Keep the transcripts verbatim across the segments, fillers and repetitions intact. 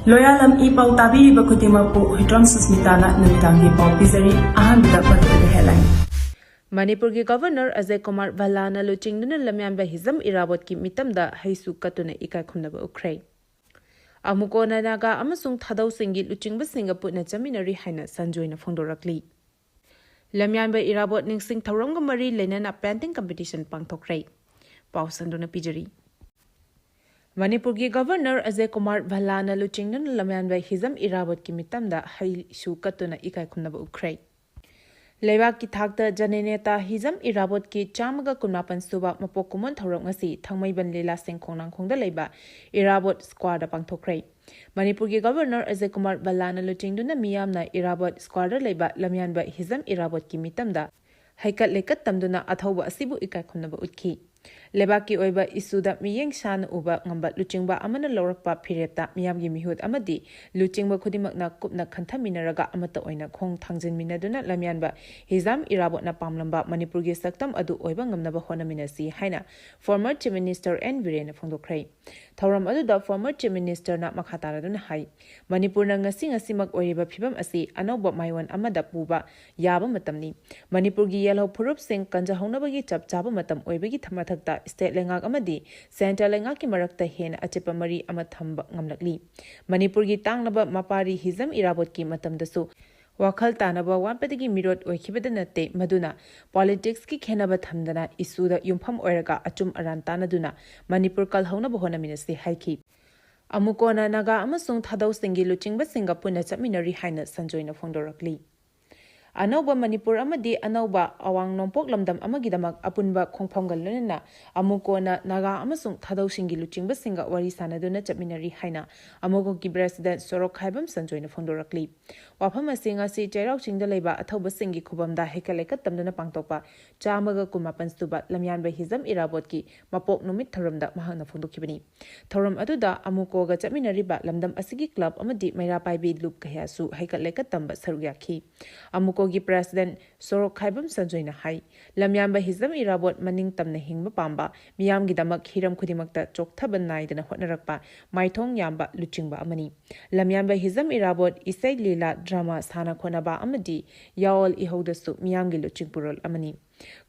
ꯂꯣꯌꯥꯂꯝ E ꯄꯥꯎ ꯇꯥꯕꯤꯔꯤꯕ ꯈꯨꯗꯤꯡꯃꯛꯄꯨ ꯍꯨꯏꯗ꯭ꯔꯣꯝ ꯁꯨꯁꯃꯤꯇꯥꯅ ꯅꯨꯃꯤꯗꯥꯡꯒꯤ ꯄꯥꯎ ꯄꯤꯖꯔꯤ꯫ ꯑꯍꯥꯟꯕꯗ ꯄꯟꯖꯕ headline꯫ ꯃꯅꯤꯄꯨꯔꯒꯤ ꯒꯚꯔꯅꯔ ꯑꯖꯌ ꯀꯨꯃꯥꯔ ꯚꯜꯂꯥꯅ ꯂꯨꯆꯤꯡꯗꯨꯅ ꯂꯝꯌꯥꯟꯕ ꯍꯤꯖꯝ ꯏꯔꯥꯕꯣꯠꯀꯤ ꯃꯤꯇꯝꯗ ꯍꯩꯁꯨ ꯀꯠꯇꯨꯅ ꯏꯀꯥꯏ ꯈꯨꯝꯅꯕ ꯎꯠꯈ꯭ꯔꯦ꯫ ꯑꯃꯨꯀꯣꯅ ꯅꯥꯒꯥ ꯑꯃꯁꯨꯡ ꯊꯥꯗꯧꯁꯤꯡꯒꯤ ꯂꯨꯆꯤꯡꯕꯁꯤꯡꯒ ꯄꯨꯟꯅ ꯆꯠꯃꯤꯟꯅꯔꯤ ꯍꯥꯏꯅ ꯁꯟꯖꯣꯏꯅ ꯐꯣꯡꯗꯣꯔꯛꯂꯤ꯫ ꯂꯝꯌꯥꯟꯕ ꯏꯔꯥꯕꯣꯠ ꯅꯤꯡꯁꯤꯡ ꯊꯧꯔꯝꯒ ꯃꯔꯤ ꯂꯩꯅꯅ painting competition ꯄꯥꯡꯊꯣꯛꯈ꯭ꯔꯦ꯫ ꯄꯥꯎ ꯁꯟꯗꯣꯛꯅ ꯄꯤꯖꯔꯤ꯫ ꯃꯅꯤꯄꯨꯔꯒꯤ ꯒꯚꯔꯅꯔ ꯑꯖꯌ ꯀꯨꯃꯥꯔ ꯚꯜꯂꯥꯅ ꯂꯨꯆꯤꯡꯗꯨꯅ ꯂꯝꯌꯥꯟꯕ ꯍꯤꯖꯝ ꯏꯔꯥꯕꯣꯠꯀꯤ ꯃꯤꯇꯝꯗ ꯍꯩꯁꯨ ꯀꯠꯇꯨꯅ ꯏꯀꯥꯏ ꯈꯨꯝꯅꯕ ꯎꯠꯈ꯭ꯔꯦ꯫ ꯂꯩꯕꯥꯛꯀꯤ ꯊꯥꯛꯇ ꯖꯅꯅꯦꯇꯥ ꯍꯤꯖꯝ ꯏꯔꯥꯕꯣꯠꯀꯤ ꯆꯥꯝꯃꯒ ꯀꯨꯟꯃꯥꯄꯟ ꯁꯨꯕ ꯃꯄꯣꯛ ꯀꯨꯝꯑꯣꯟ ꯊꯧꯔꯝ ꯉꯁꯤ ꯊꯥꯡꯃꯩꯕꯟ ꯂꯤꯂꯥꯁꯤꯡ ꯈꯣꯡꯅꯥꯡꯈꯣꯡꯗ ꯂꯩꯕ ꯏꯔꯥꯕꯣꯠ ꯁ꯭ꯀ꯭ꯋꯥꯔꯗ ꯄꯥꯡꯊꯣꯛꯈ꯭ꯔꯦ꯫ ꯃꯅꯤꯄꯨꯔꯒꯤ ꯒꯚꯔꯅꯔ ꯑꯖꯌ ꯀꯨꯃꯥꯔ ꯚꯜꯂꯥꯅ ꯂꯨꯆꯤꯡꯗꯨꯅ ꯃꯤꯌꯥꯝꯅ ꯏꯔꯥꯕꯣꯠ ꯁ꯭ꯀ꯭ꯋꯥꯔꯗ ꯂꯩꯕ ꯂꯝꯌꯥꯟꯕ ꯍꯤꯖꯝ ꯏꯔꯥꯕꯣꯠꯀꯤ ꯃꯤꯇꯝꯗ ꯍꯩꯀꯠ ꯂꯩꯀꯠ ꯇꯝꯗꯨꯅ ꯑꯊꯧꯕ ꯑꯁꯤꯕꯨ ꯏꯀꯥꯏ ꯈꯨꯝꯅꯕ ꯎꯠꯈꯤ꯫ ꯂꯩꯕꯥꯛꯀꯤ ꯑꯣꯏꯕ ꯏꯁꯨꯗ ꯃꯤꯠꯌꯦꯡ ꯁꯥꯅ ꯎꯕ ꯉꯝꯕ ꯂꯨꯆꯤꯡꯕ ꯑꯃꯅ ꯂꯧꯔꯛꯄ ꯐꯤꯔꯦꯞꯇ ꯃꯤꯌꯥꯝꯒꯤ ꯃꯤꯍꯨꯠ ꯑꯃꯗꯤ ꯂꯨꯆꯤꯡꯕ ꯈꯨꯗꯤꯡꯃꯛꯅ ꯀꯨꯞꯅ ꯈꯟꯊꯃꯤꯟꯅꯔꯒ ꯑꯃꯠꯇ ꯑꯣꯏꯅ ꯈꯣꯡ ꯊꯥꯡꯖꯤꯟꯃꯤꯟꯅꯗꯨꯅ ꯂꯝꯌꯥꯟꯕ ꯍꯤꯖꯥꯝ ꯏꯔꯥꯕꯣꯠꯅ ꯄꯥꯝꯂꯝꯕ ꯃꯅꯤꯄꯨꯔꯒꯤ ꯁꯛꯇꯝ ꯑꯗꯨ ꯑꯣꯏꯕ ꯉꯝꯅꯕ ꯍꯣꯠꯅꯃꯤꯟꯅꯁꯤ ꯍꯥꯏꯅ former Chief Minister ꯑꯦꯟ ꯕꯤꯔꯦꯟꯅ ꯐꯣꯡꯗꯣꯛꯈ꯭ꯔꯦ꯫ ꯊꯧꯔꯝ ꯑꯗꯨꯗ former Chief Ministerꯅ ꯃꯈꯥ ꯇꯥꯔꯗꯨꯅ ꯍꯥꯏ, ꯃꯅꯤꯄꯨꯔꯅ ꯉꯁꯤ ꯉꯁꯤꯃꯛ ꯑꯣꯏꯔꯤꯕ ꯐꯤꯕꯝ ꯑꯁꯤ ꯑꯅꯧꯕ ꯃꯥꯏꯑꯣꯟ ꯑꯃꯗ ꯄꯨꯕ ꯌꯥꯕ ꯃꯇꯝꯅꯤ꯫ ꯃꯅꯤꯄꯨꯔꯒꯤ ꯌꯦꯜꯍꯧ ꯐꯨꯔꯨꯞꯁꯤꯡ ꯀꯟꯖꯍꯧꯅꯕꯒꯤ ꯆꯞ ꯆꯥꯕ ꯃꯇꯝ ꯑꯣꯏꯕꯒꯤ ꯊ-, ꯃꯊꯛꯇ state ꯂꯩꯉꯥꯛ ꯑꯃꯗꯤ centre ꯂꯩꯉꯥꯛꯀꯤ ꯃꯔꯛꯇ ꯍꯦꯟꯅ ꯑꯆꯦꯠꯄ ꯃꯔꯤ ꯑꯃ ꯊꯝꯕ ꯉꯝꯂꯛꯂꯤ꯫ ꯃꯅꯤꯄꯨꯔꯒꯤ ꯇꯥꯡꯂꯕ ꯃꯄꯥꯔꯤ ꯍꯤꯖꯝ ꯏꯔꯥꯕꯣꯠꯀꯤ ꯃꯇꯝꯗꯁꯨ ꯋꯥꯈꯜ ꯇꯥꯅꯕ ꯋꯥꯠꯄꯗꯒꯤ ꯃꯤꯔꯣꯠ ꯑꯣꯏꯈꯤꯕꯗ ꯅꯠꯇꯦ, ꯃꯗꯨꯅ politicsꯀꯤ ꯈꯦꯟꯅꯕ ꯊꯝꯗꯅ ꯏꯁꯨꯗ ꯌꯨꯝꯐꯝ ꯑꯣꯏꯔꯒ ꯑꯆꯨꯝ ꯑꯔꯥꯟ ꯇꯥꯟꯅꯗꯨꯅ ꯃꯅꯤꯄꯨꯔ ꯀꯜꯍꯧꯅꯕ ꯍꯣꯠꯅꯃꯤꯟꯅꯁꯤ ꯍꯥꯏꯈꯤ꯫ ꯑꯃꯨꯀꯣꯅ ꯅꯥꯒꯥ ꯑꯃꯁꯨꯡ ꯊꯥꯗꯧꯁꯤꯡꯒꯤ ꯂꯨꯆꯤꯡꯕꯁꯤꯡꯒ ꯄꯨꯟꯅ ꯆꯠꯃꯤꯟꯅꯔꯤ ꯍꯥꯏꯅ ꯁꯟꯖꯣꯏꯅ ꯐꯣꯡꯗꯣꯔꯛꯂꯤ꯫ ꯑꯅꯧꯕ ꯃꯅꯤꯄꯨꯔ ꯑꯃꯗꯤ ꯑꯅꯧꯕ ꯑꯋꯥꯡ ꯅꯣꯡꯄꯣꯛ ꯂꯝꯗꯝ ꯑꯃꯒꯤꯗꯃꯛ ꯑꯄꯨꯟꯕ ꯈꯣꯡꯐꯝꯒ ꯂꯣꯏꯅꯅ ꯑꯃꯨꯀꯣꯅ ꯅꯥꯒꯥ ꯑꯃꯁꯨꯡ ꯊꯥꯗꯧꯁꯤꯡꯒꯤ ꯂꯨꯆꯤꯡꯕꯁꯤꯡꯒ ꯋꯥꯔꯤ ꯁꯥꯅꯗꯨꯅ ꯆꯠꯃꯤꯟꯅꯔꯤ ꯍꯥꯏꯅ ꯑꯃꯨꯀꯣꯒꯤ President ꯁꯣꯔꯣꯛꯈꯥꯏꯕꯝ ꯁꯟꯖꯣꯏꯅ ꯐꯣꯡꯗꯣꯔꯛꯂꯤ꯫ ꯋꯥꯐꯝ ꯑꯁꯤ ꯉꯁꯤ ꯆꯩꯔꯥꯎ ꯆꯤꯡꯗ ꯂꯩꯕ ꯑꯊꯧꯕꯁꯤꯡꯒꯤ ꯈꯨꯕꯝꯗ ꯍꯩꯀꯠ ꯂꯩꯀꯠ ꯇꯝꯗꯨꯅ ꯄꯥꯡꯊꯣꯛꯄ ꯆꯥꯝꯃꯒ ꯀꯨꯟꯃꯥꯄꯟ ꯁꯨꯕ ꯂꯝꯌꯥꯟꯕ ꯍꯤꯖꯝ ꯏꯔꯥꯕꯣꯠꯀꯤ ꯃꯄꯣꯛ ꯅꯨꯃꯤꯠ ꯊꯧꯔꯝꯗ ꯃꯍꯥꯛꯅ ꯐꯣꯡꯗꯣꯛꯈꯤꯕꯅꯤ꯫ ꯊꯧꯔꯝ ꯑꯗꯨꯗ ꯑꯃꯨꯀꯣꯒ ꯆꯠꯃꯤꯟꯅꯔꯤꯕ ꯂꯝꯗꯝ ꯑꯁꯤꯒꯤ club ꯑꯃꯗꯤ ꯃꯩꯔꯥ ꯄꯥꯏꯕꯤ ꯂꯨꯞ ꯀꯌꯥꯁꯨ ꯍꯩꯀꯠ ꯂꯩꯀꯠ ꯇꯝꯕ ꯁꯔꯨꯛ ꯌꯥꯈꯤ꯫ ꯑꯃꯨꯀꯣ ꯒꯤ ꯄ꯭ꯔꯦꯁꯤꯗꯦꯟꯠ ꯁꯣꯔꯣꯛꯈꯥꯏꯕꯝ ꯁꯟꯖꯣꯏꯅ ꯍꯥꯏ, ꯂꯝꯌꯥꯟꯕ ꯍꯤꯖꯝ ꯏꯔꯥꯕꯣꯠ ꯃꯅꯤꯡ ꯇꯝꯅ ꯍꯤꯡꯕ ꯄꯥꯝꯕ, ꯃꯤꯌꯥꯝꯒꯤꯗꯃꯛ ꯍꯤꯔꯝ ꯈꯨꯗꯤꯡꯃꯛꯇ ꯆꯣꯛꯊꯕ ꯅꯥꯏꯗꯅ ꯍꯣꯠꯅꯔꯛꯄ ꯃꯥꯏꯊꯣꯡ ꯌꯥꯝꯕ ꯂꯨꯆꯤꯡꯕ ꯑꯃꯅꯤ꯫ ꯂꯝꯌꯥꯟꯕ ꯍꯤꯖꯝ ꯏꯔꯥꯕꯣꯠ ꯏꯁꯩ, ꯂꯤꯂꯥ, ꯗ꯭ꯔꯃꯥ, ꯁꯥꯟꯅ ꯈꯣꯠꯅꯕ ꯑꯃꯗꯤ ꯌꯥꯑꯣꯜ ꯏꯍꯧꯗꯁꯨ ꯃꯤꯌꯥꯝꯒꯤ ꯂꯨꯆꯤꯡ ꯄꯨꯔꯣꯜ ꯑꯃꯅꯤ꯫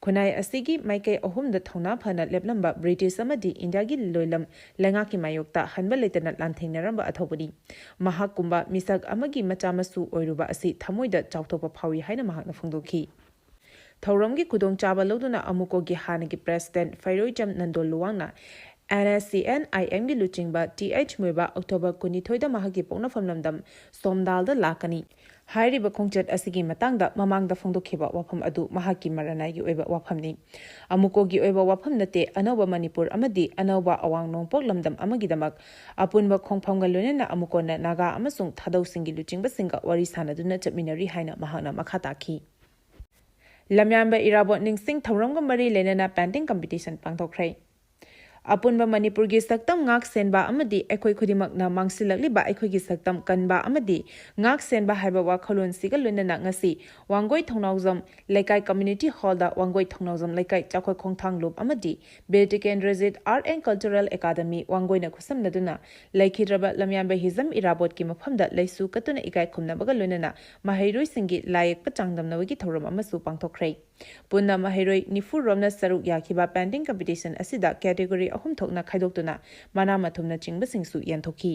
ꯈꯨꯟꯅꯥꯏ ꯑꯁꯤꯒꯤ ꯃꯥꯏꯀꯩ ꯑꯍꯨꯝꯗ ꯊꯧꯅꯥ ꯐꯅ ꯂꯦꯞꯂꯝꯕ ꯕ꯭ꯔꯤꯇꯤꯁ ꯑꯃꯗꯤ ꯏꯟꯗꯤꯌꯥꯒꯤ ꯂꯣꯏꯂꯝ ꯂꯩꯉꯥꯛꯀꯤ ꯃꯥꯌꯣꯛꯇ ꯍꯟꯕ ꯂꯩꯇꯅ ꯂꯥꯟꯊꯦꯡꯅꯔꯝꯕ ꯑꯊꯧꯕꯅꯤ꯫ ꯃꯍꯥꯛꯀꯨꯝꯕ ꯃꯤꯁꯛ ꯑꯃꯒꯤ ꯃꯆꯥ ꯃꯁꯨ ꯑꯣꯏꯔꯨꯕ ꯑꯁꯤ ꯊꯃꯣꯏꯗ ꯆꯥꯎꯊꯣꯛꯄ ꯐꯥꯎꯏ ꯍꯥꯏꯅ ꯃꯍꯥꯛꯅ ꯐꯣꯡꯗꯣꯛꯈꯤ꯫ ꯊꯧꯔꯝꯒꯤ ꯈꯨꯗꯣꯡꯆꯥꯕ ꯂꯧꯗꯨꯅ ꯑꯃꯨꯀꯣꯒꯤ ꯍꯥꯟꯅꯒꯤ ꯄ꯭ꯔꯦꯁꯤꯗꯦꯟꯠ ꯐꯩꯔꯣꯏꯆꯝ ꯅꯟꯗꯣ ꯂꯨꯋꯥꯡꯅ NSCN IMꯒꯤ ꯂꯨꯆꯤꯡꯕ ꯇꯤ ꯑꯩꯆ ꯃꯣꯏꯕꯥ ꯑꯣꯛꯇꯣꯕꯔ ꯀꯨꯟꯅꯤꯊꯣꯏꯗ ꯃꯍꯥꯛꯀꯤ ꯄꯣꯛꯅꯐꯝ ꯂꯝꯗꯝ ꯁꯣꯝꯗꯥꯜꯗ ꯂꯥꯛꯀꯅꯤ꯫ ꯍꯥꯏꯔꯤꯕ ꯈꯣꯡꯆꯠ ꯑꯁꯤꯒꯤ ꯃꯇꯥꯡꯗ ꯃꯃꯥꯡꯗ ꯐꯣꯡꯗꯣꯛꯈꯤꯕ ꯋꯥꯐꯝ ꯑꯗꯨ ꯃꯍꯥꯛꯀꯤ ꯃꯔꯅꯥꯏꯒꯤ ꯑꯣꯏꯕ ꯋꯥꯐꯝꯅꯤ꯫ ꯑꯃꯨꯀꯣꯒꯤ ꯑꯣꯏꯕ ꯋꯥꯐꯝ ꯅꯠꯇꯦ, ꯑꯅꯧꯕ ꯃꯅꯤꯄꯨꯔ ꯑꯃꯗꯤ ꯑꯅꯧꯕ ꯑꯋꯥꯡ ꯅꯣꯡꯄꯣꯛ ꯂꯝꯗꯝ ꯑꯃꯒꯤꯗꯃꯛ ꯑꯄꯨꯟꯕ ꯈꯣꯡꯐꯝꯒ ꯂꯣꯏꯅꯅ ꯑꯃꯨꯀꯣꯅ ꯅꯥꯒꯥ ꯑꯃꯁꯨꯡ ꯊꯥꯗꯧꯁꯤꯡꯒꯤ ꯂꯨꯆꯤꯡꯕꯁꯤꯡꯒ ꯋꯥꯔꯤ ꯁꯥꯅꯗꯨꯅ ꯆꯠꯃꯤꯟꯅꯔꯤ ꯍꯥꯏꯅ ꯃꯍꯥꯛꯅ ꯃꯈꯥ ꯇꯥꯈꯤ꯫ ꯂꯝꯌꯥꯟꯕ ꯏꯔꯥꯕꯣꯠ ꯅꯤꯡꯁꯤꯡ ꯊꯧꯔꯝꯒ ꯃꯔꯤ ꯂꯩꯅꯅ painting competition ꯄꯥꯡꯊꯣꯛꯈ꯭ꯔꯦ꯫ ꯑꯄꯨꯟꯕ ꯃꯅꯤꯄꯨꯔꯒꯤ ꯁꯛꯇꯝ ꯉꯥꯛ ꯁꯦꯟꯕ ꯑꯃꯗꯤ ꯑꯩꯈꯣꯏ ꯈꯨꯗꯤꯡꯃꯛꯅ ꯃꯥꯡꯁꯤꯜꯂꯛꯂꯤꯕ ꯑꯩꯈꯣꯏꯒꯤ ꯁꯛꯇꯝ ꯀꯟꯕ ꯑꯃꯗꯤ ꯉꯥꯛ ꯁꯦꯟꯕ ꯍꯥꯏꯕ ꯋꯥꯈꯜꯂꯣꯟꯁꯤꯒ ꯂꯣꯏꯅꯅ ꯉꯁꯤ ꯋꯥꯡꯒꯣꯏ ꯊꯧꯅꯥꯎꯖꯝ ꯂꯩꯀꯥꯏ community hallꯗ ꯋꯥꯡꯒꯣꯏ ꯊꯧꯅꯥꯎꯖꯝ ꯂꯩꯀꯥꯏ ꯆꯥꯎꯈꯣꯏ ꯈꯣꯡꯊꯥꯡꯂꯨꯞ ꯑꯃꯗꯤ Bir Tikendrajit Art and Cultural Academy ꯋꯥꯡꯒꯣꯏꯅ ꯈꯨꯠꯁꯝꯅꯗꯨꯅ ꯂꯩꯈꯤꯗ꯭ꯔꯕ ꯂꯝꯌꯥꯟꯕ ꯍꯤꯖꯝ ꯏꯔꯥꯕꯣꯠꯀꯤ ꯃꯐꯝꯗ ꯂꯩꯁꯨ ꯀꯠꯇꯨꯅ ꯏꯀꯥꯏ ꯈꯨꯝꯅꯕꯒ ꯂꯣꯏꯅꯅ ꯃꯍꯩꯔꯣꯏꯁꯤꯡꯒꯤ ꯂꯥꯏ ꯌꯦꯛꯄ ꯆꯥꯡꯗꯝꯅꯕꯒꯤ ꯊꯧꯔꯝ ꯑꯃꯁꯨ ꯄꯥꯡꯊꯣꯛꯈ꯭ꯔꯦ꯫ ꯄꯨꯟꯅ ꯃꯍꯩꯔꯣꯏ ꯅꯤꯐꯨ ꯔꯣꯝꯅ ꯁꯔꯨꯛ ꯌꯥꯈꯤꯕ painting competition ꯑꯁꯤꯗ category ꯑꯍꯨꯝ ꯊꯣꯛꯅ ꯈꯥꯏꯗꯣꯛꯇꯨꯅ ꯃꯅꯥ ꯃꯊꯨꯝꯅꯆꯤꯡꯕꯁꯤꯡꯁꯨ ꯌꯦꯟꯊꯣꯛꯈꯤ꯫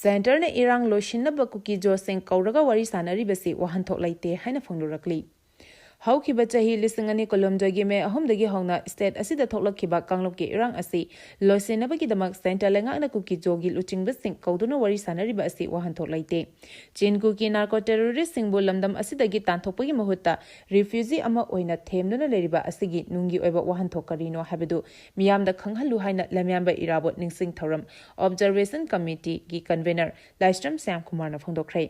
Centreꯅ ꯏꯔꯥꯡ ꯂꯣꯏꯁꯤꯟꯅꯕ ꯀꯨꯀꯤꯖꯣꯁꯤꯡ ꯀꯧꯔꯒ ꯋꯥꯔꯤ ꯁꯥꯅꯔꯤꯕꯁꯤ ꯋꯥꯍꯟꯊꯣꯛ ꯂꯩꯇꯦ ꯍꯥꯏꯅ ꯐꯣꯡꯗꯣꯔꯛꯂꯤ꯫ ꯍꯧꯈꯤꯕ ꯆꯍꯤ ꯂꯤꯁꯤꯡ ꯑꯅꯤ ꯀꯨꯟꯍꯨꯝꯗꯣꯏꯒꯤ ꯃꯦ ꯑꯍꯨꯝꯗꯒꯤ ꯍꯧꯅ state ꯑꯁꯤꯗ ꯊꯣꯛꯂꯛꯈꯤꯕ ꯀꯥꯡꯂꯨꯞꯀꯤ ꯏꯔꯥꯡ ꯑꯁꯤ ꯂꯣꯏꯁꯤꯟꯅꯕꯒꯤꯗꯃꯛ centre ꯂꯩꯉꯥꯛꯅ ꯀꯨꯀꯤꯖꯣꯒꯤ ꯂꯨꯆꯤꯡꯕꯁꯤꯡ ꯀꯧꯗꯨꯅ ꯋꯥꯔꯤ ꯁꯥꯅꯔꯤꯕ ꯑꯁꯤ ꯋꯥꯍꯟꯊꯣꯛ ꯂꯩꯇꯦ꯫ ꯆꯤꯟ ꯀꯨꯀꯤ narco terroristꯁꯤꯡꯕꯨ ꯂꯝꯗꯝ ꯑꯁꯤꯗꯒꯤ ꯇꯥꯟꯊꯣꯛꯄꯒꯤ ꯃꯍꯨꯠꯇ refugee ꯑꯃ ꯑꯣꯏꯅ ꯊꯦꯝꯗꯨꯅ ꯂꯩꯔꯤꯕ ꯑꯁꯤꯒꯤ ꯅꯨꯡꯒꯤ ꯑꯣꯏꯕ ꯋꯥꯍꯟꯊꯣꯛ ꯀꯔꯤꯅꯣ ꯍꯥꯏꯕꯗꯨ ꯃꯤꯌꯥꯝꯗ ꯈꯪꯍꯜꯂꯨ ꯍꯥꯏꯅ ꯂꯝꯌꯥꯟꯕ ꯏꯔꯥꯕꯣꯠ ꯅꯤꯡꯁꯤꯡ ꯊꯧꯔꯝ Observation Committeeꯒꯤ convener ꯂꯥꯏꯁ꯭ꯔꯝ ꯁ꯭ꯌꯥꯝ ꯀꯨꯃꯥꯔꯅ ꯐꯣꯡꯗꯣꯛꯈ꯭ꯔꯦ꯫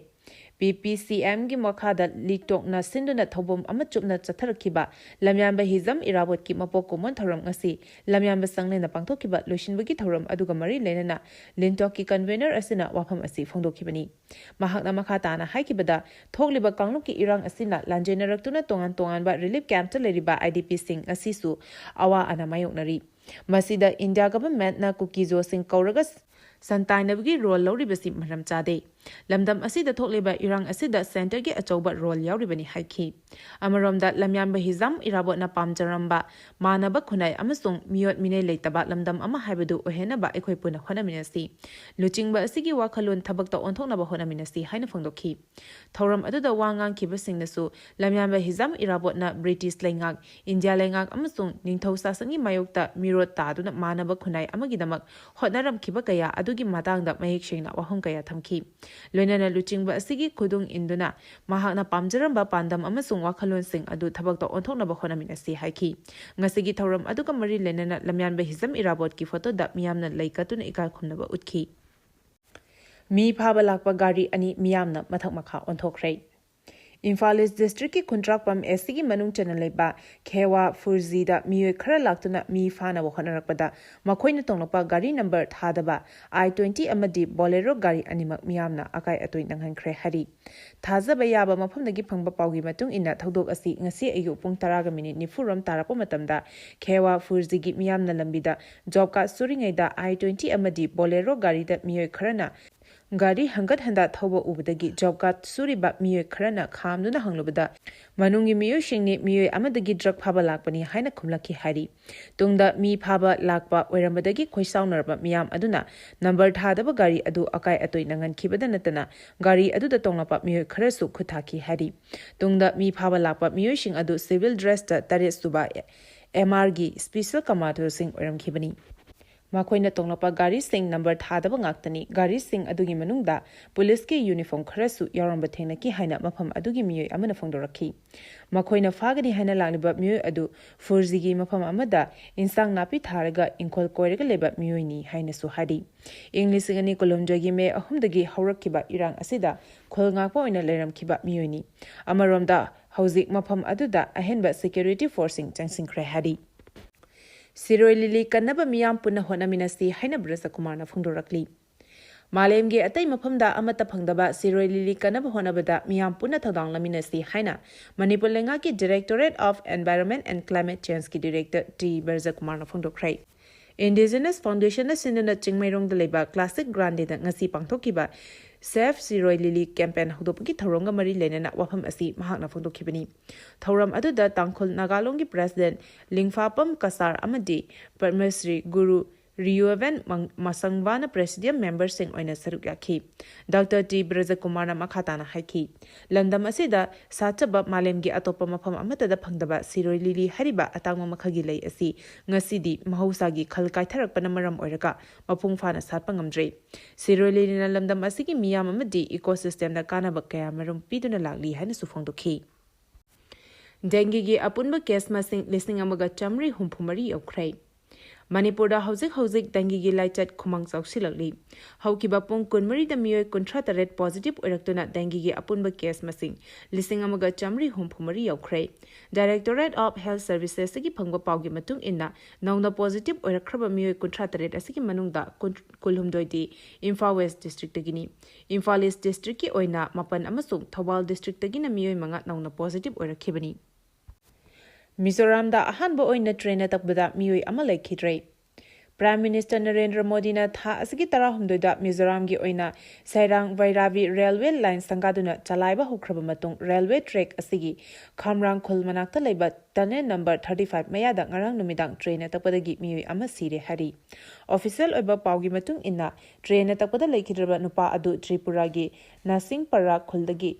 ꯄꯤ ꯄꯤ ꯁꯤ ꯑꯦꯝꯒꯤ ꯃꯈꯥꯗ ꯂꯤꯛꯇꯣꯛꯅ ꯁꯤꯟꯗꯨꯅ ꯊꯧꯕꯝ ꯑꯃ ꯆꯨꯞꯅ ꯆꯠꯊꯔꯛꯈꯤꯕ ꯂꯝꯌꯥꯟꯕ ꯍꯤꯖꯝ ꯏꯔꯥꯕꯣꯠꯀꯤ ꯃꯄꯣꯛ ꯀꯨꯝꯑꯣꯟ ꯊꯧꯔꯝ ꯉꯁꯤ ꯂꯝꯌꯥꯟꯕ ꯁꯪꯂꯦꯟꯗ ꯄꯥꯡꯊꯣꯛꯈꯤꯕ ꯂꯣꯏꯁꯤꯟꯕꯒꯤ ꯊꯧꯔꯝ ꯑꯗꯨꯒ ꯃꯔꯤ ꯂꯩꯅꯅ ꯂꯤꯟꯇꯣꯛꯀꯤ convener ꯑꯁꯤꯅ ꯋꯥꯐꯝ ꯑꯁꯤ ꯐꯣꯡꯗꯣꯛꯈꯤꯕꯅꯤ꯫ ꯃꯍꯥꯛꯅ ꯃꯈꯥ ꯇꯥꯅ ꯍꯥꯏꯈꯤꯕꯗ, ꯊꯣꯛꯂꯤꯕ ꯀꯥꯡꯂꯨꯞꯀꯤ ꯏꯔꯥꯡ ꯑꯁꯤꯅ ꯂꯥꯟꯖꯦꯟꯅꯔꯛꯇꯨꯅ ꯇꯣꯉꯥꯟ ꯇꯣꯉꯥꯟꯕ relief campꯇ ꯂꯩꯔꯤꯕ I D Pꯁꯤꯡ ꯑꯁꯤꯁꯨ ꯑꯋꯥ ꯑꯅꯥ ꯃꯥꯌꯣꯛꯅꯔꯤ꯫ ꯃꯁꯤꯗ India governmentꯅ ꯀꯨꯀꯤꯖꯣꯁꯤꯡ ꯀꯧꯔꯒ ꯁꯟꯇꯥꯏꯅꯕꯒꯤ role ꯂꯧꯔꯤꯕꯁꯤ ꯃꯔꯝ ꯆꯥꯗꯦ꯫ ꯂꯝꯗꯝ ꯑꯁꯤꯗ ꯊꯣꯛꯂꯤꯕ ꯏꯔꯥꯡ ꯑꯁꯤꯗ centreꯒꯤ ꯑꯆꯧꯕ role ꯌꯥꯎꯔꯤꯕꯅꯤ ꯍꯥꯏꯈꯤ꯫ ꯑꯃꯔꯣꯝꯗ ꯂꯝꯌꯥꯟꯕ ꯍꯤꯖꯥꯝ ꯏꯔꯥꯕꯣꯠꯅ ꯄꯥꯝꯖꯔꯝꯕ ꯃꯥꯟꯅꯕ ꯈꯨꯟꯅꯥꯏ ꯑꯃꯁꯨꯡ ꯃꯤꯑꯣꯠ ꯃꯤꯅꯩ ꯂꯩꯇꯕ ꯂꯝꯗꯝ ꯑꯃ ꯍꯥꯏꯕꯗꯨ ꯑꯣꯏꯍꯟꯅꯕ ꯑꯩꯈꯣꯏ ꯄꯨꯟꯅ ꯍꯣꯠꯅꯃꯤꯟꯅꯁꯤ꯫ ꯂꯨꯆꯤꯡꯕ ꯑꯁꯤꯒꯤ ꯋꯥꯈꯜꯂꯣꯟ ꯊꯕꯛꯇ ꯑꯣꯟꯊꯣꯛꯅꯕ ꯍꯣꯠꯅꯃꯤꯟꯅꯁꯤ ꯍꯥꯏꯅ ꯐꯣꯡꯗꯣꯛꯈꯤ꯫ ꯊꯧꯔꯝ ꯑꯗꯨꯗ ꯋꯥ ꯉꯥꯡꯈꯤꯕꯁꯤꯡꯅꯁꯨ ꯂꯝꯌꯥꯟꯕ ꯍꯤꯖꯥꯝ ꯏꯔꯥꯕꯣꯠꯅ British ꯂꯩꯉꯥꯛ, India ꯂꯩꯉꯥꯛ ꯑꯃꯁꯨꯡ ꯅꯤꯡꯊꯧ ꯁꯥꯁꯟꯒꯤ ꯃꯥꯌꯣꯛꯇ ꯃꯤꯔꯣꯠ ꯇꯥꯗꯨꯅ ꯃꯥꯟꯅꯕ ꯈꯨꯟꯅꯥꯏ ꯑꯃꯒꯤꯗꯃꯛ ꯍꯣꯠꯅꯔꯝꯈꯤꯕ ꯀꯌꯥ ꯑꯗꯨꯒꯤ ꯃꯇꯥꯡꯗ ꯃꯌꯦꯛ ꯁꯦꯡꯅ ꯋꯥꯐꯝ ꯀꯌꯥ ꯊꯝꯈꯤ꯫ ꯂꯣꯏꯅꯅ ꯂꯨꯆꯤꯡꯕ ꯑꯁꯤꯒꯤ ꯈꯨꯗꯨꯡ ꯏꯟꯗꯨꯅ ꯃꯍꯥꯛꯅ ꯄꯥꯝꯖꯔꯝꯕ ꯄꯥꯟꯗꯝ ꯑꯃꯁꯨꯡ ꯋꯥꯈꯜꯂꯣꯟꯁꯤꯡ ꯑꯗꯨ ꯊꯕꯛꯇ ꯑꯣꯟꯊꯣꯛꯅꯕ ꯍꯣꯠꯅꯃꯤꯟꯅꯁꯤ ꯍꯥꯏꯈꯤ꯫ ꯉꯁꯤꯒꯤ ꯊꯧꯔꯝ ꯑꯗꯨꯒ ꯃꯔꯤ ꯂꯩꯅꯅ ꯂꯝꯌꯥꯟꯕ ꯍꯤꯖꯝ ꯏꯔꯥꯕꯣꯠꯀꯤ photoꯗ ꯃꯤꯌꯥꯝꯅ ꯂꯩ ꯀꯠꯇꯨꯅ ꯏꯀꯥꯏ ꯈꯨꯝꯅꯕ ꯎꯠꯈꯤ꯫ ꯃꯤ ꯐꯥꯕ ꯂꯥꯛꯄ ꯒꯥꯔꯤ ꯑꯅꯤ ꯃꯤꯌꯥꯝꯅ ꯃꯊꯛ ꯃꯈꯥ ꯑꯣꯟꯊꯣꯛꯈ꯭ꯔꯦ꯫ ꯏꯝꯐꯥꯜ East Districtꯀꯤ ꯈꯨꯟꯗ꯭ꯔꯥꯛꯄꯝ S Cꯒꯤ ꯃꯅꯨꯡ ꯆꯟꯅ ꯂꯩꯕ ꯈꯦꯋꯥ ꯐꯨꯔꯖꯤꯗ ꯃꯤꯑꯣꯏ ꯈꯔ ꯂꯥꯛꯇꯨꯅ ꯃꯤ ꯐꯥꯅꯕ ꯍꯣꯠꯅꯔꯛꯄꯗ ꯃꯈꯣꯏꯅ ꯇꯣꯡꯂꯛꯄ ꯒꯥꯔꯤ number ꯊꯥꯗꯕ I twenty ꯑꯃꯗꯤ Bolero ꯒꯥꯔꯤ ꯑꯅꯤꯃꯛ ꯃꯤꯌꯥꯝꯅ ꯑꯀꯥꯏ ꯑꯇꯣꯏ ꯅꯪꯍꯟꯈ꯭ꯔꯦ ꯍꯥꯏꯔꯤ꯫ ꯊꯥꯖꯕ ꯌꯥꯕ ꯃꯐꯝꯗꯒꯤ ꯐꯪꯕ ꯄꯥꯎꯒꯤ ꯃꯇꯨꯡ ꯏꯟꯅ ꯊꯧꯗꯣꯛ ꯑꯁꯤ ꯉꯁꯤ ꯑꯌꯨꯛ ꯄꯨꯡ ꯇꯔꯥꯒ minute ꯅꯤꯐꯨ ꯔꯣꯝ ꯇꯥꯔꯛꯄ ꯃꯇꯝꯗ ꯈꯦꯋꯥ ꯐꯨꯔꯖꯤꯒꯤ ꯃꯤꯌꯥꯝꯅ ꯂꯝꯕꯤꯗ job card ꯁꯨꯔꯤꯉꯩꯗ I twenty ꯑꯃꯗꯤ Bolero ꯒꯥꯔꯤꯗ ꯃꯤꯑꯣꯏ ꯈꯔꯅ ꯒꯥꯔꯤ ꯍꯪꯒꯠ ꯍꯟꯗ ꯊꯧꯕ ꯎꯕꯗꯒꯤ job card ꯁꯨꯔꯤꯕ ꯃꯤꯑꯣꯏ ꯈꯔꯅ ꯈꯥꯝꯗꯨꯅ ꯍꯪꯂꯨꯕꯗ ꯃꯅꯨꯡꯒꯤ ꯃꯤꯑꯣꯏꯁꯤꯡꯅꯤ ꯃꯤꯑꯣꯏ ꯑꯃꯗꯒꯤ drug ꯐꯥꯕ ꯂꯥꯛꯄꯅꯤ ꯍꯥꯏꯅ ꯈꯨꯝꯂꯛꯈꯤ ꯍꯥꯏꯔꯤ꯫ ꯇꯨꯡꯗ ꯃꯤ ꯐꯥꯕ ꯂꯥꯛꯄ ꯑꯣꯏꯔꯝꯕꯗꯒꯤ ꯈꯣꯏꯁꯥꯎꯅꯔꯕ ꯃꯤꯌꯥꯝ ꯑꯗꯨꯅ number ꯊꯥꯗꯕ ꯒꯥꯔꯤ ꯑꯗꯨ ꯑꯀꯥꯏ ꯑꯇꯣꯏ ꯅꯪꯍꯟꯈꯤꯕꯗ ꯅꯠꯇꯅ ꯒꯥꯔꯤ ꯑꯗꯨꯗ ꯇꯣꯡꯂꯛꯄ ꯃꯤꯑꯣꯏ ꯈꯔꯁꯨ ꯈꯨꯠ ꯊꯥꯈꯤ ꯍꯥꯏꯔꯤ꯫ ꯇꯨꯡꯗ ꯃꯤ ꯐꯥꯕ ꯂꯥꯛꯄ ꯃꯤꯑꯣꯏꯁꯤꯡ ꯑꯗꯨ civil dressꯇ ꯇꯔꯦꯠ ꯁꯨꯕ M Rꯒꯤ special commandoꯁꯤꯡ ꯑꯣꯏꯔꯝꯈꯤꯕꯅꯤ꯫ ꯃꯈꯣꯏꯅ ꯇꯣꯡꯂꯛꯄ ꯒꯥꯔꯤꯁꯤꯡ ꯅꯝꯕꯔ ꯊꯥꯗꯕ ꯉꯥꯛꯇꯅꯤ꯫ ꯒꯥꯔꯤꯁꯤꯡ ꯑꯗꯨꯒꯤ ꯃꯅꯨꯡꯗ ꯄꯨꯂꯤꯁꯀꯤ ꯌꯨꯅꯤꯐꯣꯔꯝ ꯈꯔꯁꯨ ꯌꯥꯎꯔꯝꯕ ꯊꯦꯡꯅꯈꯤ ꯍꯥꯏꯅ ꯃꯐꯝ ꯑꯗꯨꯒꯤ ꯃꯤꯑꯣꯏ ꯑꯃꯅ ꯐꯣꯡꯗꯣꯔꯛꯈꯤ꯫ ꯃꯈꯣꯏꯅ ꯐꯥꯒꯅꯤ ꯍꯥꯏꯅ ꯂꯥꯛꯂꯤꯕ ꯃꯤꯑꯣꯏ ꯑꯗꯨ ꯐꯨꯔꯖꯤꯒꯤ ꯃꯐꯝ ꯑꯃꯗ ꯏꯟꯁꯥꯡ ꯅꯥꯄꯤ ꯊꯥꯔꯒ ꯏꯪꯈꯣꯜ ꯀꯣꯏꯔꯒ ꯂꯩꯕ ꯃꯤꯑꯣꯏꯅꯤ ꯍꯥꯏꯅꯁꯨ ꯍꯥꯏꯔꯤ꯫ ꯏꯪ ꯂꯤꯁꯤꯡ ꯑꯅꯤ ꯀꯨꯟꯍꯨꯝꯗꯣꯏꯒꯤ ꯃꯦ ꯑꯍꯨꯝꯗꯒꯤ ꯍꯧꯔꯛꯈꯤꯕ ꯏꯔꯥꯡ ꯑꯁꯤꯗ ꯈꯨꯜ ꯉꯥꯛꯄ ꯑꯣꯏꯅ ꯂꯩꯔꯝꯈꯤꯕ ꯃꯤꯑꯣꯏꯅꯤ꯫ ꯑꯃꯔꯣꯝꯗ, ꯍꯧꯖꯤꯛ ꯃꯐꯝ ꯑꯗꯨꯗ ꯑꯍꯦꯟꯕ ꯁꯦꯀ꯭ꯌꯨꯔꯤꯇꯤ ꯐꯣꯔꯁꯁꯤꯡ ꯆꯪꯁꯤꯟꯈ꯭ꯔꯦ ꯍꯥꯏꯔꯤ꯫ ꯁꯤꯔꯣꯏ ꯂꯤꯂꯤ ꯀꯟꯅꯕ ꯃꯤꯌꯥꯝ ꯄꯨꯟꯅ ꯍꯣꯠꯅꯃꯤꯟꯅꯁꯤ ꯍꯥꯏꯅ ꯕ꯭ꯔꯖꯀꯨꯃꯥꯔꯅ ꯐꯣꯡꯗꯣꯔꯛꯂꯤ꯫ ꯃꯥꯂꯦꯝꯒꯤ ꯑꯇꯩ ꯃꯐꯝꯗ ꯑꯃꯠꯇ ꯐꯪꯗꯕ ꯁꯤꯔꯣꯏ ꯂꯤꯂꯤ ꯀꯟꯅꯕ ꯍꯣꯠꯅꯕꯗ ꯃꯤꯌꯥꯝ ꯄꯨꯟꯅ ꯊꯧꯗꯥꯡ ꯂꯧꯃꯤꯟꯅꯁꯤ ꯍꯥꯏꯅ ꯃꯅꯤꯄꯨꯔ ꯂꯩꯉꯥꯛꯀꯤ Directorate of Environment and Climate Changeꯀꯤ Director ꯇꯤ ꯕ꯭ꯔꯖꯀꯨꯃꯥꯔꯅ ꯐꯣꯡꯗꯣꯛꯈ꯭ꯔꯦ꯫ Indigenous Foundationꯅ ꯁꯤꯟꯗꯨꯅ ꯆꯤꯡꯃꯩꯔꯣꯡꯗ ꯂꯩꯕ ꯀ꯭ꯂꯥꯁꯤꯛ ꯒ꯭ꯔꯥꯟꯗꯦꯗ ꯉꯁꯤ ꯄꯥꯡꯊꯣꯛꯈꯤꯕ Save ꯁꯤꯔꯣꯏ ꯂꯤꯂꯤ campaign ꯍꯧꯗꯣꯛꯄꯒꯤ ꯊꯧꯔꯝꯒ ꯃꯔꯤ ꯂꯩꯅꯅ ꯋꯥꯐꯝ ꯑꯁꯤ ꯃꯍꯥꯛꯅ ꯐꯣꯡꯗꯣꯛꯈꯤꯕꯅꯤ꯫ ꯊꯧꯔꯝ ꯑꯗꯨꯗ ꯇꯥꯡꯈꯨꯜ ꯅꯥꯒꯥꯂꯣꯡꯒꯤ President ꯂꯤꯡꯐꯥꯄꯝ ꯀꯁꯥꯔ ꯑꯃꯗꯤ ꯄꯗꯃꯁ꯭ꯔꯤ ꯒꯨꯔꯨ ꯔꯤꯌꯨꯑꯦꯕꯦꯟ ꯃꯪ-, ꯃꯁꯪꯕꯥꯅ Presidium memberꯁꯤꯡ ꯑꯣꯏꯅ ꯁꯔꯨꯛ ꯌꯥꯈꯤ꯫ ꯗꯥꯛꯇꯔ ꯇꯤ ꯕ꯭ꯔꯖꯀꯨꯃꯥꯔꯅ ꯃꯈꯥ ꯇꯥꯅ ꯍꯥꯏꯈꯤ, ꯂꯝꯗꯝ ꯑꯁꯤꯗ ꯁꯥꯠꯆꯕ ꯃꯥꯂꯦꯝꯒꯤ ꯑꯇꯣꯞꯄ ꯃꯐꯝ ꯑꯃꯠꯇꯗ ꯐꯪꯗꯕ ꯁꯤꯔꯣꯏ ꯂꯤꯂꯤ ꯍꯥꯏꯔꯤꯕ ꯑꯇꯥꯡꯕ ꯃꯈꯜꯒꯤ ꯂꯩ ꯑꯁꯤ ꯉꯁꯤꯗꯤ ꯃꯍꯧꯁꯥꯒꯤ ꯈꯜ ꯀꯥꯏꯊꯔꯛꯄꯅ ꯃꯔꯝ ꯑꯣꯏꯔꯒ ꯃꯄꯨꯡ ꯐꯥꯅ ꯁꯥꯠꯄ ꯉꯝꯗ꯭ꯔꯦ꯫ ꯁꯤꯔꯣꯏ ꯂꯤꯂꯤꯅ ꯂꯝꯗꯝ ꯑꯁꯤꯒꯤ ꯃꯤꯌꯥꯝ ꯑꯃꯗꯤ ecosystemꯗ ꯀꯥꯟꯅꯕ ꯀꯌꯥ ꯃꯔꯨꯝ ꯄꯤꯗꯨꯅ ꯂꯥꯛꯂꯤ ꯍꯥꯏꯅꯁꯨ ꯐꯣꯡꯗꯣꯛꯈꯤ꯫ ꯗꯦꯡꯒꯤꯒꯤ ꯑꯄꯨꯟꯕ case ꯃꯁꯤꯡ ꯂꯤꯁꯤꯡ ꯑꯃꯒ ꯆꯥꯃꯔꯤ ꯍꯨꯝꯐꯨ ꯃꯔꯤ ꯌꯧꯈ꯭ꯔꯦ꯫ ꯃꯅꯤꯄꯨꯔꯗ ꯍꯧꯖꯤꯛ ꯍꯧꯖꯤꯛ ꯗꯦꯡꯒꯤꯒꯤ ꯂꯥꯏꯆꯠ ꯈꯨꯃꯥꯡ ꯆꯥꯎꯁꯤꯜꯂꯛꯂꯤ꯫ ꯍꯧꯈꯤꯕ ꯄꯨꯡ ꯀꯨꯟꯃꯔꯤꯗ ꯃꯤꯑꯣꯏ ꯀꯨꯟꯊ꯭ꯔꯥ ꯇꯔꯦꯠ positive ꯑꯣꯏꯔꯛꯇꯨꯅ ꯗꯦꯡꯒꯤꯒꯤ ꯑꯄꯨꯟꯕ case ꯃꯁꯤꯡ ꯂꯤꯁꯤꯡ ꯑꯃꯒ ꯆꯥꯃꯔꯤ ꯍꯨꯝꯐꯨ ꯃꯔꯤ ꯌꯧꯈ꯭ꯔꯦ꯫ Directorate of Health Servicesꯇꯒꯤ ꯐꯪꯕ ꯄꯥꯎꯒꯤ ꯃꯇꯨꯡ ꯏꯟꯅ, ꯅꯧꯅ positive ꯑꯣꯏꯔꯛꯈ꯭ꯔꯕ ꯃꯤꯑꯣꯏ ꯀꯨꯟꯊ꯭ꯔꯥ ꯇꯔꯦꯠ ꯑꯁꯤꯒꯤ ꯃꯅꯨꯡꯗ ꯀꯨꯟ-, ꯀꯨꯟꯍꯨꯝꯗꯣꯏꯗꯤ ꯏꯝꯐꯥꯜ West districtꯇꯒꯤꯅꯤ꯫ ꯏꯝꯐꯥꯜ East districtꯀꯤ ꯑꯣꯏꯅ ꯃꯥꯄꯟ ꯑꯃꯁꯨꯡ ꯊꯧꯕꯥꯜ districtꯇꯒꯤꯅ ꯃꯤꯑꯣꯏ ꯃꯉꯥ ꯅꯧꯅ positive ꯑꯣꯏꯔꯛꯈꯤꯕꯅꯤ꯫ ꯃꯤꯖꯣꯔꯥꯝꯗ ꯑꯍꯥꯟꯕ ꯑꯣꯏꯅ trainꯅ ꯇꯛꯄꯗ ꯃꯤꯑꯣꯏ ꯑꯃ ꯂꯩꯈꯤꯗ꯭ꯔꯦ꯫ Prime Minister ꯅꯔꯦꯟꯗ꯭ꯔ ꯃꯣꯗꯤꯅ ꯊꯥ ꯑꯁꯤꯒꯤ ꯇꯔꯥꯍꯨꯝꯗꯣꯏꯗ ꯃꯤꯖꯣꯔꯥꯝꯒꯤ ꯑꯣꯏꯅ ꯁꯩꯔꯥꯡ ꯚꯩꯔꯥꯕꯤ railway line ꯁꯪꯒꯥꯗꯨꯅ ꯆꯂꯥꯏꯕ ꯍꯧꯈ꯭ꯔꯕ ꯃꯇꯨꯡ, railway track ꯑꯁꯤꯒꯤ ꯈꯥꯝꯔꯥꯡ ꯈꯨꯜ ꯃꯅꯥꯛꯇ ꯂꯩꯕ tunnel number thirty five ꯃꯌꯥꯗ ꯉꯔꯥꯡ ꯅꯨꯃꯤꯗꯥꯡ trainꯅ ꯇꯛꯄꯗꯒꯤ ꯃꯤꯑꯣꯏ ꯑꯃ ꯁꯤꯔꯦ ꯍꯥꯏꯔꯤ꯫ Official ꯑꯣꯏꯕ ꯄꯥꯎꯒꯤ ꯃꯇꯨꯡ ꯏꯟꯅ, trainꯅ ꯇꯛꯄꯗ ꯂꯩꯈꯤꯗ꯭ꯔꯕ ꯅꯨꯄꯥ ꯑꯗꯨ ꯇ꯭ꯔꯤꯄꯨꯔꯥꯒꯤ ꯅꯥꯁꯤꯡꯄꯥꯔꯥ ꯈꯨꯜꯗꯒꯤ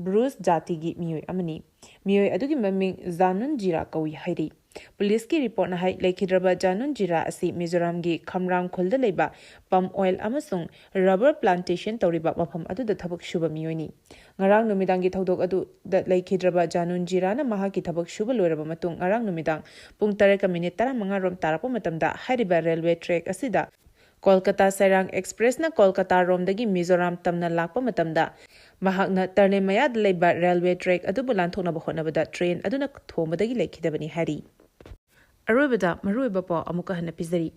ꯕ꯭ꯔꯨꯁ ꯖꯥꯇꯤꯒꯤ ꯃꯤꯑꯣꯏ ꯑꯃꯅꯤ꯫ ꯃꯤꯑꯣꯏ ꯑꯗꯨꯒꯤ ꯃꯃꯤꯡ ꯖꯥꯅꯨꯟ ꯖꯤꯔꯥ ꯀꯧꯏ ꯍꯥꯏꯔꯤ꯫ ꯄꯨꯂꯤꯁꯀꯤ ꯔꯤꯄꯣꯔꯠꯅ ꯍꯥꯏ, ꯂꯩꯈꯤꯗ꯭ꯔꯕ ꯖꯥꯅꯨꯟ ꯖꯤꯔꯥ ꯑꯁꯤ ꯃꯤꯖꯣꯔꯥꯝꯒꯤ ꯈꯝꯔꯥꯡ ꯈꯨꯜꯗ ꯂꯩꯕ ꯄꯝ ꯑꯣꯏꯜ ꯑꯃꯁꯨꯡ ꯔꯕꯔ ꯄ꯭ꯂꯥꯟꯇꯦꯁꯟ ꯇꯧꯔꯤꯕ ꯃꯐꯝ ꯑꯗꯨꯗ ꯊꯕꯛ ꯁꯨꯕ ꯃꯤꯑꯣꯏꯅꯤ꯫ ꯉꯔꯥꯡ ꯅꯨꯃꯤꯗꯥꯡꯒꯤ ꯊꯧꯗꯣꯛ ꯑꯗꯨꯗ ꯂꯩꯈꯤꯗ꯭ꯔꯕ ꯖꯥꯅꯨꯟ ꯖꯤꯔꯥꯅ ꯃꯍꯥꯛꯀꯤ ꯊꯕꯛ ꯁꯨꯕ ꯂꯣꯏꯔꯕ ꯃꯇꯨꯡ ꯉꯔꯥꯡ ꯅꯨꯃꯤꯗꯥꯡ ꯄꯨꯡ ꯇꯔꯦꯠꯀ ꯃꯤꯅꯤꯠ ꯇꯔꯥꯃꯉꯥ ꯔꯣꯝ ꯇꯥꯔꯛꯄ ꯃꯇꯝꯗ ꯍꯥꯏꯔꯤꯕ ꯔꯦꯜꯋꯦ ꯇ꯭ꯔꯦꯛ ꯑꯁꯤꯗ ꯀꯣꯜꯀꯇꯥ ꯁꯩꯔꯥꯡ ꯑꯦꯛꯁꯄ꯭ꯔꯦꯁꯅ ꯀꯣꯜꯀꯇꯥ ꯔꯣꯝꯗꯒꯤ ꯃꯤꯖꯣꯔꯥꯝ ꯇꯝꯅ ꯂꯥꯛꯄ ꯃꯇꯝꯗ ꯃꯍꯥꯛꯅ ꯇꯔꯅꯦ ꯃꯌꯥꯗ ꯂꯩꯕ ꯔꯦꯜꯋꯦ ꯇ꯭ꯔꯦꯛ ꯑꯗꯨꯕꯨ ꯂꯥꯟꯊꯣꯛꯅꯕ ꯍꯣꯠꯅꯕꯗ ꯇ꯭ꯔꯦꯟ ꯑꯗꯨꯅ ꯊꯣꯝꯕꯗꯒꯤ ꯂꯩꯈꯤꯗꯕꯅꯤ ꯍꯥꯏꯔꯤ꯫ ꯑꯔꯣꯏꯕꯗ ꯃꯔꯨꯑꯣꯏꯕ ꯄꯥꯎ ꯑꯃꯨꯛꯀ ꯍꯟꯅ ꯄꯤꯖꯔꯤ꯫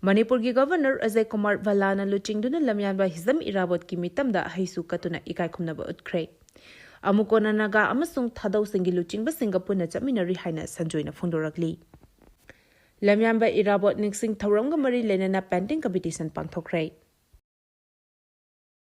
ꯃꯅꯤꯄꯨꯔꯒꯤ ꯒꯚꯔꯅꯔ ꯑꯖꯌ ꯀꯨꯃꯥꯔ ꯚꯜꯂꯥꯅ ꯂꯨꯆꯤꯡꯗꯨꯅ ꯂꯝꯌꯥꯟꯕ ꯍꯤꯖꯝ ꯏꯔꯥꯕꯣꯠꯀꯤ ꯃꯤꯇꯝꯗ ꯍꯩꯁꯨ ꯀꯠꯇꯨꯅ ꯏꯀꯥꯏ ꯈꯨꯝꯅꯕ ꯎꯠꯈ꯭ꯔꯦ꯫ ꯑꯃꯨꯀꯣꯅ ꯅꯥꯒꯥ ꯑꯃꯁꯨꯡ ꯊꯥꯗꯧꯁꯤꯡꯒꯤ ꯂꯨꯆꯤꯡꯕꯁꯤꯡꯒ ꯄꯨꯟꯅ ꯆꯠꯃꯤꯟꯅꯔꯤ ꯍꯥꯏꯅ ꯁꯟꯖꯣꯏꯅ ꯐꯣꯡꯗꯣꯔꯛꯂꯤ꯫ ꯂꯝꯌꯥꯟꯕ ꯏꯔꯥꯕꯣꯠ ꯅꯤꯡꯁꯤꯡ ꯊꯧꯔꯝꯒ ꯃꯔꯤ ꯂꯩꯅꯅ ꯄꯦꯟꯇꯤꯡ ꯀꯝꯄꯤꯇꯤꯁꯟ ꯄꯥꯡꯊꯣꯛꯈ꯭ꯔꯦ꯫